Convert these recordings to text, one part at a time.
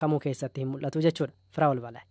Kamuu keessatti hin mul'atu jechuudha. Firaa ol balaa.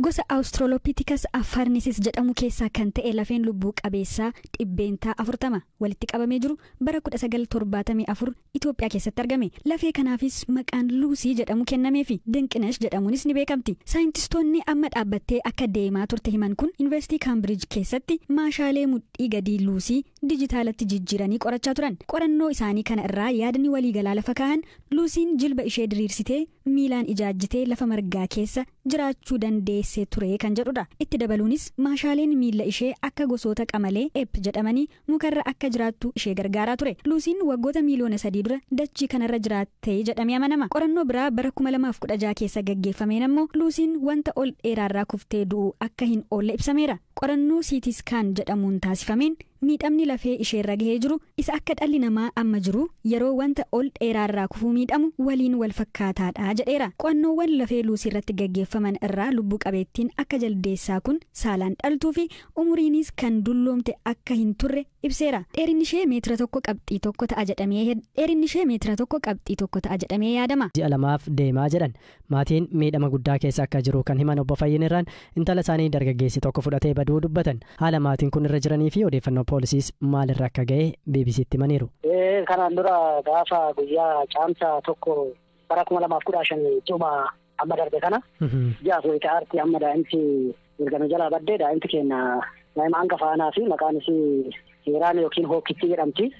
Gosa Australopithecus afarensis jedhamu keessaa kan ta'e lafeen lubbuu qabeessaa 40% walitti qabamee jiru bara 1974 Itoophiyaa keessatti argame. Lafee kanaafis maqaan Luusii jedhamu kennameefi Dinqinesh jedhamuunis ni beekamti. Saayintistoonni amma dhaabbattee akka deemaa turte himan kun Yuunivarsiitii Kaambiriij keessatti maashaalee mudhii gadii Luusii dijitaalatti jijjiiranii qorachaa turan. Qorannoo isaanii kana irraa yaadni waliigalaa lafa kaa'an Luusiin jilba ishee diriirsitee miilaan ijaajjitee lafa margaa keessa jiraachuu dandeessee ture kan jedhudha. Itti dabaluunis maashaaleen miila ishee akka gosoota qamalee eep jedhamanii mukarra akka jiraattu ishee gargaaraa ture. Luusiin waggoota 3 miiliyoona dura dachii kanarra jiraattee jedhamee amanama. Qorannoo biraa bara 2016 keessa gaggeeffameen ammoo Luusiin wanta ol dheeraarraa kuftee du'u akka hin oolle ibsameera. Qorannoo CT scan jedhamuun taasifameen miidhamni lafee isheerra gahee jiru isa akka dhalli namaa amma jiru yeroo wanta ol dheeraarraa kufuu miidhamu waliin wal fakkaataadha jedheera. Qo'annoowwan lafee Luusii irratti gaggeeffaman irraa lubbuu qabeettiin akka jaldeessaa kun saalaan dhaltuu fi umuriinis kan dulloomte akka hin turre ibseera. Dheerinni ishee meetira 1.1 ta'a jedhamee dheerinni ishee meetira 1.1 ta'a jedhamee yaadama. Ji'a 2f deemaa jedhan. Maatiin miidhama guddaa keessa akka jiru kan himan obbo Fayyinirraan intala isaanii dargaggeessi tokko fudhatee baduu dubbatan. Haala maatiin kun irra jiranii fi odeeffannoo poolisiis maalirra akka ga'e BBCtti himaniiru. Kanaan dura gaafa guyyaa caamsaa 1 bara 2015, ji'uma amma darbe kana, ji'a 4 ta'aarti amma daa'imti ergame jalaa baddee. Daa'imti keenya daa'ima hangafa aanaa fi maqaan isii Heeraan yookiin Hookittii jedhamti.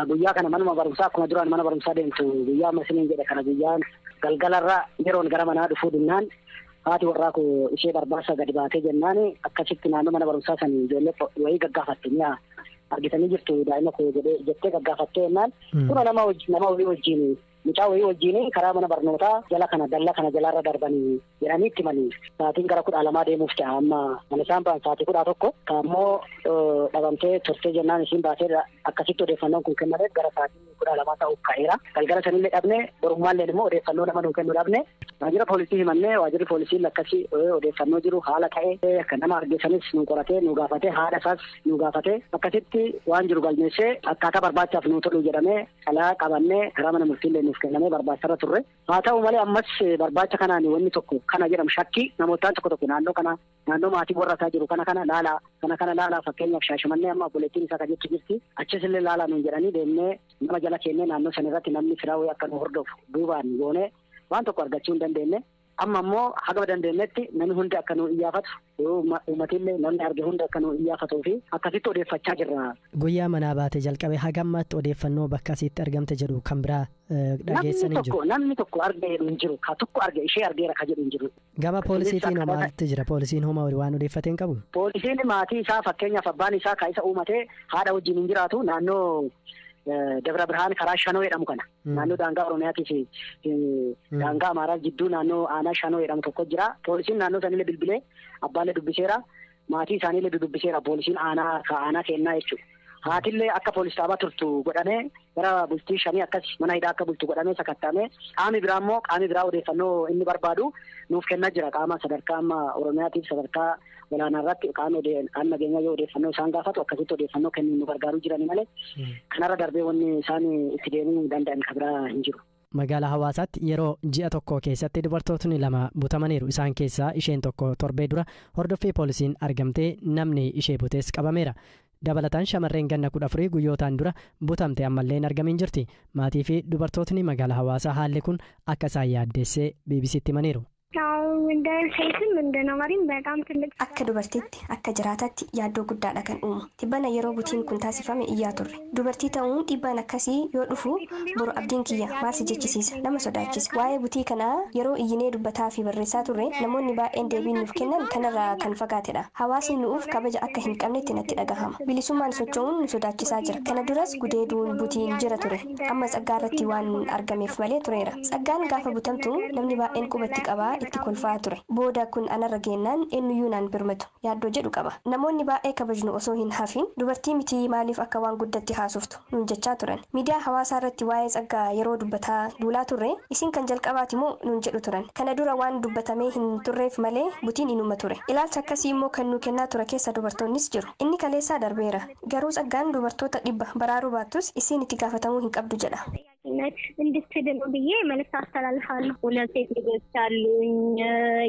Guyyaa kana manuma barumsaa akkuma duraan mana barumsaa deemtu, guyyaa amma isiniin jedhe kana, guyyaan galgalarra yeroon gara manaa dhufuu dinnaan, haati warraa koo ishee barbaasa gadi baatee jennaan, akkasitti naannoo mana barumsaa san ijoollee wayii gaggaafatte. Mi'a argitanii jirtu daa'ima koo jedhee jettee gaggaafattee jennaan, kuna nama wayii wajjin, mucaa wayii wajjin karaa mana barnootaa jala kana dallaa kana jalaarra darbanii jedhanii itti himanii. Sa'aatiin gara 12 deemuuf ta'a amma mana isaan ba'an, sa'aatii 11 ammoo dhabamtee turtee jennaan isiin baatee akkasitti odeeffannoon kun kennameef gara sa'aatii 12 ta'uuf ka'eera. Galgala sanillee dhabne, borummaallee immoo odeeffannoo nama nuu kennu dhabne. Waajjira poolisii himannee, waajjirri poolisii akkasii odeeffannoo jiru haala ta'e akka nama argeessanis nu qoratee nu gaafatee, haadha isaas nu gaafatee, akkasitti waan jiru galmeessee akkaataa barbaachaaf nu tolu jedhamee xalayaa qabannee karaa mana murtiillee nuuf kennamee barbaacharra turre. Haa ta'u malee ammas barbaacha kanaan wanni tokko kana jedhamu shakkii namootaan tokko tokko naannoo kana, naannoo maatii warra isaa jiru kana kana laalaa, kana kana laalaa, fakkeenyaaf Shaashamannee amma obboleettiin isaa kan jettu jirti, achis illee laalaa nuun jedhanii deemnee nama jala keennee naannoo san irratti namni firaa akka nu hordofu duubaan goonee waan tokko argachuu hin dandeenye. Amma immoo haga dandeenyetti namni hundi akka nu iyyaafatu, uummatillee namni arge hundi akka nu iyyaafatuu fi akkasitti odeeffachaa jirra. Guyyaa manaa baate jalqabe haga ammaatti odeeffannoo bakka asitti argamte jedhu kan biraa dhageessan hin jiru. Namni tokko arge hin jiru. Ka tokko arge, ishee argeera ka jedhu hin jiru. Gama poolisiitiin hoo maaltu jira? Poolisiin homaa waan odeeffate hin qabu? Poolisiin maatii isaa, fakkeenyaaf abbaan isaa ka isa uumatee, haadha wajjin hin jiraatu. Naannoo Dabra Birhaan karaa Shanoo jedhamu kana, naannoo daangaa Oromiyaatii fi daangaa Amaaraa jidduu naannoo aanaa Shanoo jedhamu tokko jira. Poolisiin naannoo sanillee bilbilee abbaallee dubbiseera. Maatii isaaniillee dudubbiseera poolisiin aanaa ka aanaa kennaa jechuudha. Haatillee akka poolis xaabaa turtu godhamee gara bultii 5 akkas mana hidhaa akka bultu godhamee sakatta'amee, qaamni biraa immoo qaamni biraa odeeffannoo inni barbaadu nuuf kennaa jira. Qaama sadarkaa amma Oromiyaatiif sadarkaa olaanaa irratti qaamni nageenyaa yoo odeeffannoo isaan gaafatu akkasitti odeeffannoo kennuun nu gargaaruu jirani malee kanarra darbee wanni isaan itti deemuu danda'an kan biraa hin jiru. Magaalaa Hawaasaatti yeroo ji'a tokko keessatti dubartootni lama butamaniiru. Isaan keessaa isheen tokko torbee dura hordoffii poolisiin argamtee namni ishee butees qabameera. Dabalataan shamarreen ganna 14 guyyootaan dura butamte ammallee hin argamin jirti. Maatii fi dubartootni magaalaa Hawaasaa haalli kun akka isaan yaaddeessee BBCtti himaniiru. እንደ ሴትም እንደ ነዋሪም በጣም ትልቅ Akka dubartiitti, akka jiraataatti yaaddoo guddaadha kan uumu. Tibbana yeroo butiin kun taasifame iyyaa turre. Dubartii ta'uun dhiibbaan akkasii yoo dhufu boru abdiin kiyya maal si jechisiisa, nama sodaachisa. Waa'ee butii kanaa yeroo iyyinee dubbataa fi barreessaa turre, namoonni baay'een deebiin nuuf kennan kanarraa kan fagaatedha. Hawaasni nuuf kabaja akka hin qabnetti natti dhagahama. Bilisummaan socho'uun nu sodaachisaa jira. Kana duras gudeeduun, butiin jira ture. Amma Tsaggaa irratti waan argameef malee tureera. Tsaggaan gaafa butamtu namni baay'een qubatti qabaa itti kolfaa. ulfaa'aa ture. Booda kun anarra geennaan eenyuyyuu naan birmatu yaaddoo jedhu qaba. Namoonni baay'ee kabajnu osoo hin hafin dubartii mitii maaliif akka waan guddatti haasoftu nuun jechaa turan. Miidiyaa hawaasaa irratti waa'ee Tsaggaa yeroo dubbataa duulaa turre isin kan jalqabaati moo nuun jedhu turan. Kana dura waan dubbatamee hin turreef malee butiin inuma ture. Ilaalcha akkasii immoo kan nu kennaa ture keessa dubartoonnis jiru. Inni kaleessaa darbeera. Garuu Tsaggaan dubartoota 100 baraaruu baattus isiin itti gaafatamuu hin qabdu jedha. እንድትድኑ ብዬ መልዕክት አስተላልፋለሁ። ሁለት ሴት ልጆች አሉኝ።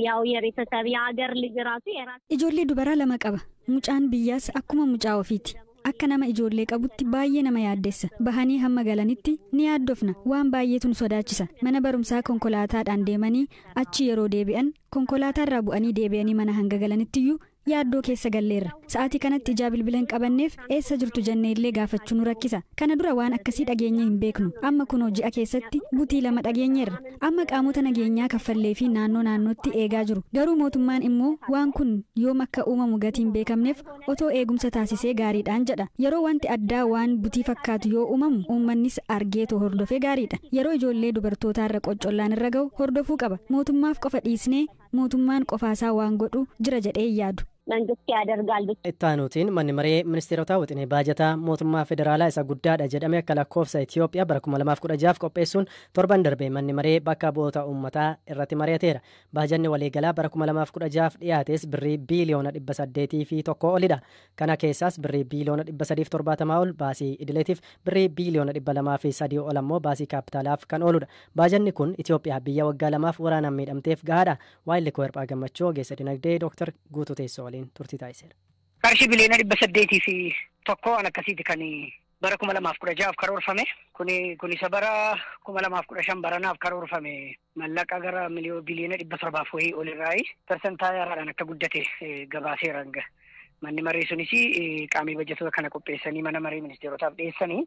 ያው የቤተሰብ የሀገር ልጅ ራሱ የራሱ Ijoollee dubaraa lama qaba. Mucaan biyyaas akkuma mucaa ofiiti. Akka nama ijoollee qabutti baay'ee nama yaaddessa. Bahanii hamma galanitti ni yaaddofna. Waan baay'eetu nu sodaachisa. Mana barumsaa konkolaataadhaan deemanii achi yeroo deebi'an konkolaataarraa bu'anii deebi'anii mana hanga galanittiyyuu yaaddoo keessa galleerra. Sa'aatii kanatti ijaa bilbila hin qabanneef eessa jirtu jennee illee gaafachuu nu rakkisa. Kana dura waan akkasii dhageenye hin beeknu. Amma kunoo ji'a keessatti butii lama dhageenyeerra. Amma qaamota nageenyaa kaffallee fi naannoo naannootti eegaa jiru. Garuu mootummaan immoo waan kun yoom akka uumamu gatii hin beekamneef otoo eegumsa taasisee gaariidhaan jedha. Yeroo wanti addaa waan butii fakkaatu yoo uumamu uummannis argeetoo hordofee gaariidha. Yeroo ijoollee dubartootaarra qoccollaan irra ga'u hordofuu qaba. Mootummaaf qofa dhiisnee mootummaan qofaasaa waan godhu jira jedhee hin yaadu. መንግስት ያደርጋል ብቻ Itti aanuutiin manni maree ministeerotaa wixinee baajataa mootummaa federaalaa isa guddaadha jedhame akka lakkoofsa Itoophiyaa bara 2016 qopheessuun torban darbe manni maree bakka bu'oota uummataa irratti mari'ateera. Baajanni waliigalaa bara 2016 dhiyaates birrii biiliyoona 801 olidha. Kana keessaas birrii biiliyoona 370 ol baasii idileetiif, birrii biiliyoona 203 ol ammoo baasii kaapitaalaaf kan ooludha. Baajanni kun Itoophiyaa biyya waggaa 2f waraanaan miidhamteef gahaadha. Waayilli koo Hirphaa Gammachuu ogeessa dinagdee Dooktar Guutuu Teessoo waliin turtii taasiseera. Qarshii biliyoona 801 waan akkasiiti kan bara 2016 karoorfame. Kuni kun isa bara 2015 baranaaf karoorfame mallaqa gara biliyoona 700 wayii olirraayi persentaa yaraadhaan akka guddate gabaaseera. Manni maree sunis qaamii bajetoota kana qopheessanii mana maree ministeerotaaf dhiyeessanii.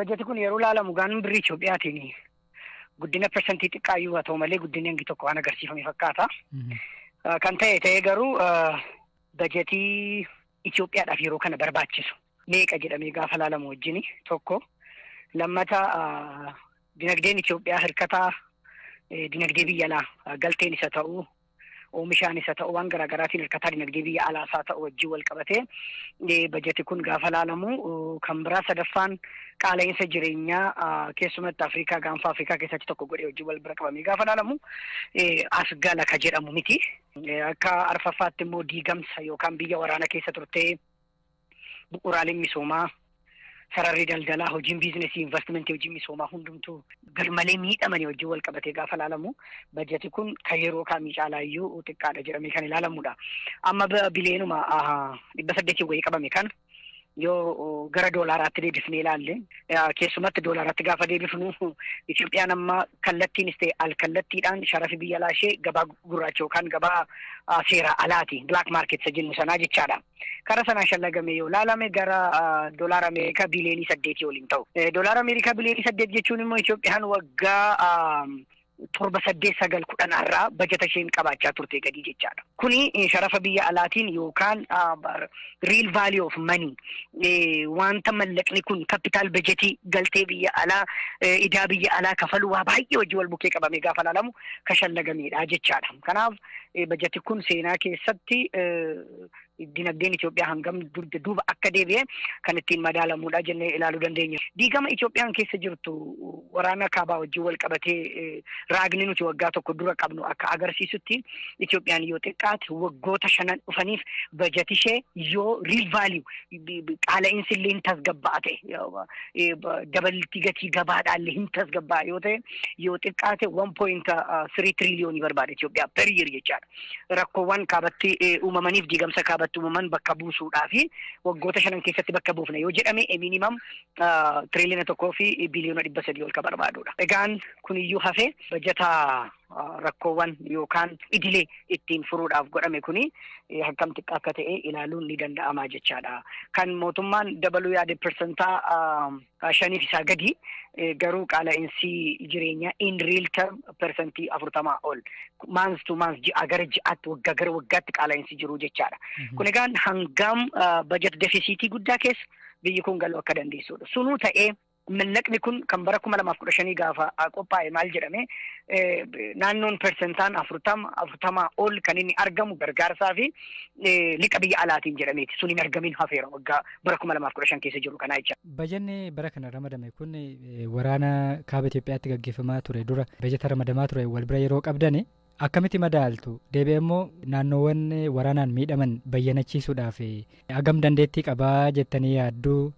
Bajeti kun yeroo ilaalamu gaan birrii Itoophiyaatiin guddina persentii xiqqaayyuu haa ta'u malee guddinni hangi tokko waan agarsiifame fakkaata. Kan ta'e ta'ee garuu bajetii Itoophiyaadhaaf yeroo kana barbaachisu meeqa jedhamee gaafa ilaalamu wajjin tokko, lammata dinagdeen Itoophiyaa hirkataa dinagdee biyya alaa galteen isa ta'u oomishaan isa ta'u waan garaagaraatiin hirkataa dinagdee biyya alaa isaa ta'u wajjin wal qabatee bajeti kun gaafa ilaalamu, kan biraa sadaffaan qaala'insa jireenyaa keessumatti Afrikaa gaanfa Afrikaa keessatti tokko godhee wajjin wal bira qabamee gaafa ilaalamu as gala ka jedhamu miti. Akka arfaffaatti immoo diigamsa yookaan biyya waraana keessa turtee bu'uuraaleen misoomaa, sararri daldalaa, hojiin biizinesii, investimentii, hojiin misoomaa hundumtuu garmalee miidhamanii wajjin wal qabatee gaafa ilaalamu bajeti kun kan yeroo kaamii caalaayyuu xiqqaadha jedhamee kan ilaalamudha. Amma bileenuma 800 wayii qabame kan yoo gara doolaaraatti deebifnee ilaalle, keessumatti doolaaraatti gaafa deebifnu, Itoophiyaan amma kallattiinis ta'e al kallattiidhaan sharafi biyya alaa ishee gabaa gurraacha yookaan gabaa seera alaati, black market isa jennu sanaa jechaadha. Kara sanaa shallagame yoo ilaalame gara doolaara Ameerikaa biliyoonii 8 waliin ta'u. Doolaara Ameerikaa biliyoonii 8 jechuun immoo Itoophiyaan waggaa 7, 8, 9, 10 irraa bajata isheen qabaachaa turte gadii jechaadha. Kuni sharafa biyya alaatiin yookaan real value of money, wanta mallaqni kun capital bajetii, galtee biyya alaa, idaa biyya alaa kafaluu waa baay'ee wajjin wal bukkee qabamee gaafa ilaalamu kashallagameedha jechaadha. Kanaaf bajeti kun seenaa keessatti dinagdeen Itoophiyaa hangam duuba akka deebi'e kan ittiin madaalamuudha jennee ilaaluu dandeenya. Diigama Itoophiyaan keessa jirtu waraana kaabaa wajjin wal qabatee raagni nuti waggaa tokko dura qabnu akka agarsiisutti Itoophiyaan yoo xiqqaate waggoota 5 dhufaniif bajeti ishee yoo real value qaala'insi illee hin tasgabba'a ta'e, dabaltii gatii gabaadhaa illee hin tasgabba'a yoo ta'e, yoo xiqqaate 1.3 tiriiliyoonii barbaada Itoophiyaa per year jechaadha. Rakkoowwan kaabatti uumamaniif diigamsa kaabatti uumaman bakka buusuudhaa fi waggoota 5 keessatti bakka buufna yoo jedhame minimum 1.3 tiriiliyoona ol ka barbaadudha. Egaan kuniyyuu hafee bajata rakkoowwan yookaan idilee ittiin furuudhaaf godhame kuni akkam xiqqaa akka ta'e ilaaluun ni danda'ama jechaadha. Kan mootummaan dabaluu yaade persentaa 5f isaa gadi, garuu qaala'insi jireenyaa in real term 40% ol month to month, ji'a gara ji'aatti, waggaa gara waggaatti qaala'insi jiru jechaadha. Kun egaan hangam budget deficitii guddaa keessa biyyi kun galuu akka dandeessudha. Sunuu ta'ee Mallaqni kun kan bara 2015 gaafa qophaa'e maal jedhame, naannoon persentaan 40 ol kan inni argamu gargaarsaa fi liqa biyya alaatiin jedhameeti. Sun hin argamin hafeera waggaa bara 2015 keessa jiru kanaa jecha. Bajanni bara kana ramadame kun waraana kaaba Itoophiyaatti gaggeeffamaa ture dura bajata ramadamaa ture wal bira yeroo qabdani akkamitti madaaltu? Deebi'ee immoo naannoowwan waraanaan miidhaman bayyanachiisuudhaaf hagam dandeettii qabaa jettanii yaadduu?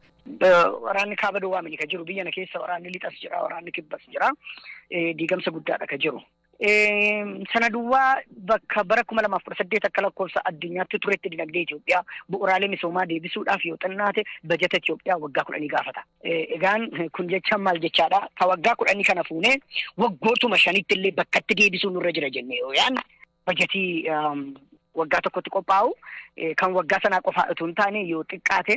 Waraanni kaaba duwwaa miti kan jiru biyya na keessa, waraanni lixas jira, waraanni kibbas jira, diigamsa guddaadha kan jiru. Sana duwwaa bakka bara 2018 akka lakkoofsa addunyaatti turetti dinagdee Itoophiyaa bu'uuraalee misoomaa deebisuudhaaf yoo xinnaate bajata Itoophiyaa waggaa 10 gaafata. Egaan kun jechaan maal jechaadha? Ka waggaa 10 kana fuunee waggootuma 5tti illee bakkatti deebisuu nurra jira jennee yoo yaadne, bajatii waggaa tokkotti qophaa'u kan waggaa sanaa qofaa otoo hin taane yoo xiqqaate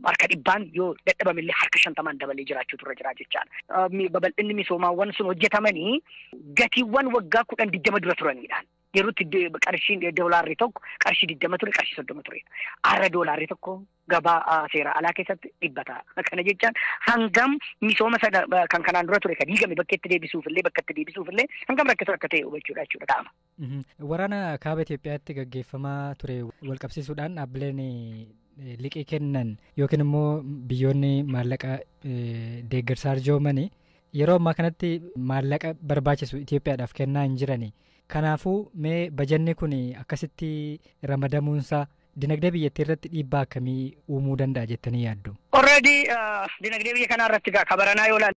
harka 100n, yoo dadhabamillee harka 50n dabalee jiraachuutu irra jira jechaadha. Babal'inni misoomaawwan sun hojjetamanii gatiiwwan waggaa 10 20 dura turanidhaan. Yeroo itti qarshiin doolaarri tokko qarshii 20 ture, qarshii 30 ture. Har'a doolaarri tokko gabaa seera alaa keessatti 100 ta'a. Kana jechaan hangam misooma sana kan kanaan dura ture kan diigame bakkatti deebisuuf illee hangam rakkisaa akka ta'e hubachuudha jechuudha ta'ama. Waraana kaaba Itoophiyaatti gaggeeffamaa ture walqabsiisuudhaan dhaabbileen liqii kennan yookiin immoo biyyoonni maallaqa deeggarsa arjoomanii yeroo ammaa kanatti maallaqa barbaachisu Itoophiyaadhaaf kennaa hin jirani. Kanaafuu mee bajanni kun akkasitti ramadamuunsaa dinagdee biyyattii irratti dhiibbaa akkamii uumuu danda'a jettanii yaaddu? Already dinagdee biyya kanaa irratti kabaranaa yoo ilaalle